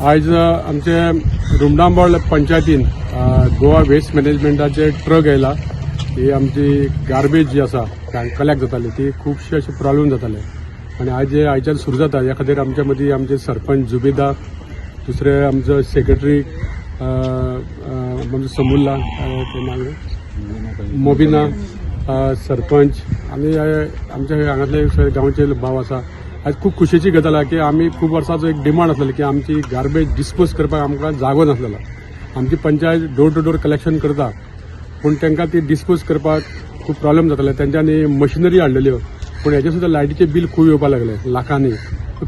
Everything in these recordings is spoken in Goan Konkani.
आयज आमचे रुमडांबळ पंचायतीन गोवा वेस्ट मॅनेजमेंटाचे ट्रक येयला. ही आमची गार्बेज जी आसा कलेक्ट जाताली, ती खुबशे अशे प्रॉब्लेम जाताले आनी आयज जे आयच्यान सुरू जाता, ह्या खातीर आमच्या मदीं आमचे सरपंच जुबेदा, दुसरे आमचो सेक्रेटरी आमचो समुल्ला, तें नांव मोबिना, सरपंच आनी आमच्या हांगातले सगळे गांवचे भाव आसा. आयज खूब खुशेची गजाल आहा की आमी खूब वर्सांचो एक डिमांड आसलेली की आमची गार्बेज डिस्पोज करपाक आमकां जागो नासलेलो. आमची panchayat door to door collection करता, पूण तांकां ती डिस्पोज करपाक खूब प्रॉब्लेम जाताले. तेंच्यांनी मशिनरी हाडलेल्यो, पूण हेजे सुद्दां लायटीचें बील खूब येवपाक लागलें लाखांनी.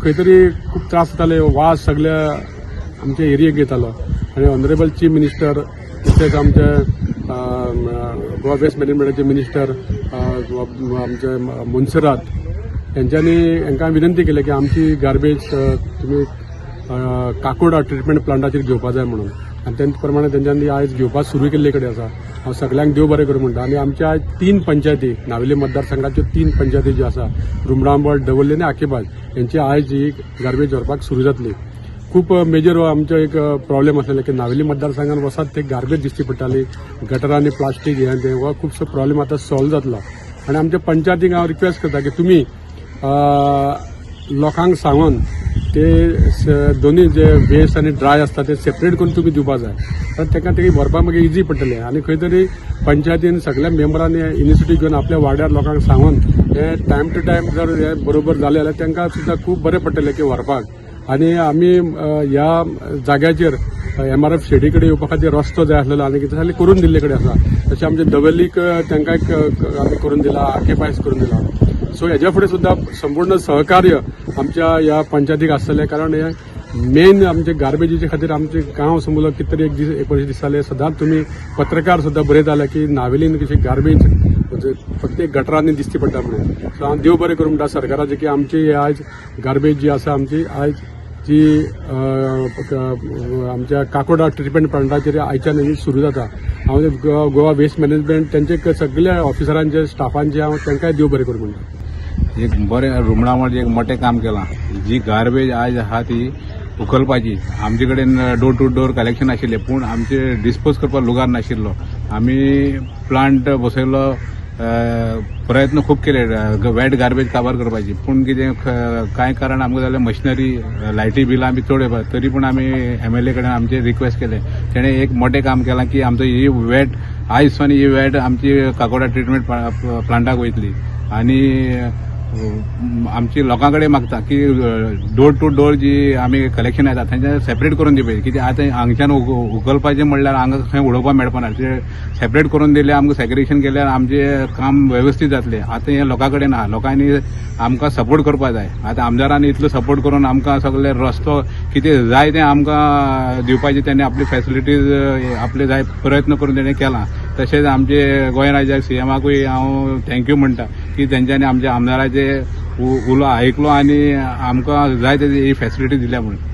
खंय तरी खूब त्रास जाताले, वास सगळ्या आमच्या एरियेक येतालो. आनी ऑनरेबल चीफ मिनिस्टर तशेंच आमचे गोवा वेस्ट मॅनेजमेंटाचे मिनिस्टर आमचे मोन्सेरात हेंच्यांनी हांकां विनंती केली की आमची गार्बेज तुमी काकोडा ट्रिटमेंट प्लांटाचेर घेवपा जाय म्हणून. आनी तेंचे प्रमाणे तेंच्यांनी आयज घेवपाक सुरू केल्ले कडेन आसा. हांव सगल्यांक देव बरें करूं म्हणटा. आनी आमच्या आयज तीन पंचायती, नावेली मतदारसंघाच्यो तीन पंचायती ज्यो आसा, रुमडांबळ, दवर्ली आनी आकेबाज, हेंची आयज ही गार्बेज व्हरपाक सुरू जातली. खूब मेजर हो आमचो एक प्रॉब्लेम आसलेलो की नावेली मतदारसंघात वचत ते गार्बेज दिश्टी पडटाली, गटरांनी प्लास्टीक हें तें. हो खुबसो प्रॉब्लेम आतां सॉल्व जातलो. आनी आमच्या पंचायतीक हांव रिक्वेस्ट करता की तुमी लोकांक सांगून ते दोन्ही जे वेस्ट आनी ड्राय आसता ते सेपरेट करून तुमी दिवपा जाय, कारण तांकां ते व्हरपाक मागीर इजी पडटलें. आनी खंय तरी पंचायतीन सगळ्या मेंबरांनी इनिशिएटीव घेवन आपल्या वाड्यार लोकांक सांगून हे टायम टू टायम जर हे बरोबर जालें जाल्यार तांकां सुद्दां खूब बरें पडटलें की व्हरपाक. आनी आमी ह्या जाग्याचेर एमआरएफ शेडी कडेन येवपा खातीर रस्तो जाय आसलेलो आनी कितें जाल्यार करून दिल्ले कडेन आसा. तशें आमचे दवर्लीक तांकां एक आमी करून दिला, आके पायस करून दिला. सो हेज्या फुडें सुद्दां संपूर्ण सहकार्य आमच्या ह्या पंचायतीक आसतलें, कारण हे मेन आमचे गार्बेजीचे खातीर आमचे गांव समजलो कितें तरी एक दीस एक वर्स दिसताले. सदांच तुमी पत्रकार सुद्दां बरयताले की नावेलीन कशी गार्बेज म्हणजे फक्त एक गटरांनी दिसती पडटा म्हणून. सो हांव देव बरें करूं म्हणटा सरकाराचें की आमची ही आयज गार्बेज जी आसा आमची, आयज जी आमच्या काकोडा ट्रिटमेंट प्लांटाचेर आयच्यान ही सुरू जाता. हांव गोवा वेस्ट मॅनेजमेंट तेंचे सगल्या ऑफिसरांचे, स्टाफांचे हांव तांकांय देव बरें करूं म्हणटा. एक बरें रुमडामळ एक मोठें काम केलां. जी गार्बेज आयज आहा ती उखलपाची, आमचे कडेन डोर टू डोर कलेक्शन आशिल्लें, पूण आमचे डिस्पोज करपाक लुगार नाशिल्लो. आमी प्लांट बसयलो, प्रयत्न खूब केले वेट गार्बेज काबार करपाची, पूण कितें कांय कारण आमकां जालें, मशिनरी, लायटी बिलां बी चड येवपा. तरी पूण आमी एमएलए कडेन आमचे रिक्वेस्ट केले. तेणें एक मोठें काम केलां की आमचो ही वेट आयज सावन ही वेट आमची काकोडा ट्रिटमेंट प्लांटाक वयतली. आनी आमची लोकां कडेन मागता की डोर टू डोर जी आमी कलेक्शन येता थंयच्यान सेपरेट करून दिवपाची. कित्याक आतां हांगच्यान उखलपाचें म्हणल्यार हांगा खंय उडोवपाक मेळपाना. ते सेपरेट करून दिले, आमकां सेग्रिगेशन केल्यार आमचें काम वेवस्थीत जातलें. आतां हें लोकां कडेन आहा, लोकांनी आमकां सपोर्ट करपाक जाय. आतां आमदारांनी इतलो सपोर्ट करून आमकां सगळे रस्तो कितें जाय तें आमकां दिवपाचे तेणी आपली फॅसिलिटीज, आपले जाय प्रयत्न करून तेणें केलां. तशेंच आमचे गोंय राज्याक सीएमाकूय हांव thank you म्हणटा की तेंच्यांनी आमच्या आमदाराचे उलो आयकलो आनी आमकां जाय ते ही फॅसिलिटी दिल्या म्हणून.